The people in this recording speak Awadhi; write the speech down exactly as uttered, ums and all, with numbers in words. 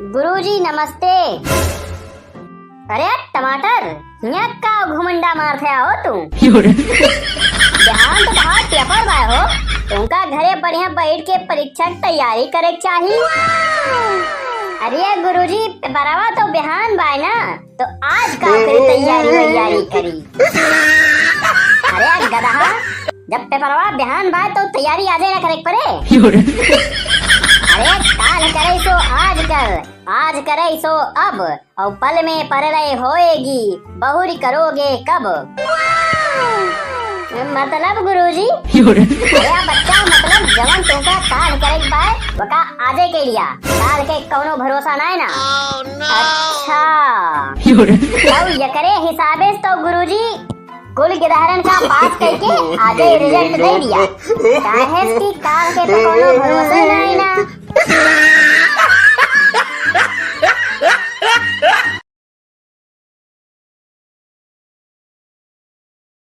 गुरुजी नमस्ते। अरे टमाटर, हियाँ का घुमंडा मारत हया हो तू? बिहान तो तोहार पेपर बाय हो, तुमका घरे बढ़िया बैठ के परीक्षा के तैयारी करे के चाही। अरे गुरुजी, पेपरवा तो बिहान बाय ना, तो आज का करे तैयारी वैयारी करी? अरे गदहा, जब पेपरवा बिहान बाय तो तैयारी आजे ना करे के पड़े। अरे काल करे सो आज कर, आज करे सो अब, और पल में परलय होएगी, बहुरी करोगे कब? मतलब गुरुजी? अरे बच्चा, मतलब जवन तुमका काल करे के बाय, वका आजे के लिया, काल के कौनो भरोसा नाय ना। अच्छा। तो एकरे हिसाबे से तो गुरुजी कुल गिरहरन का पास करके आजे result दे दिया। काहे कि काल के तो कौनो भरोसा नाय ना।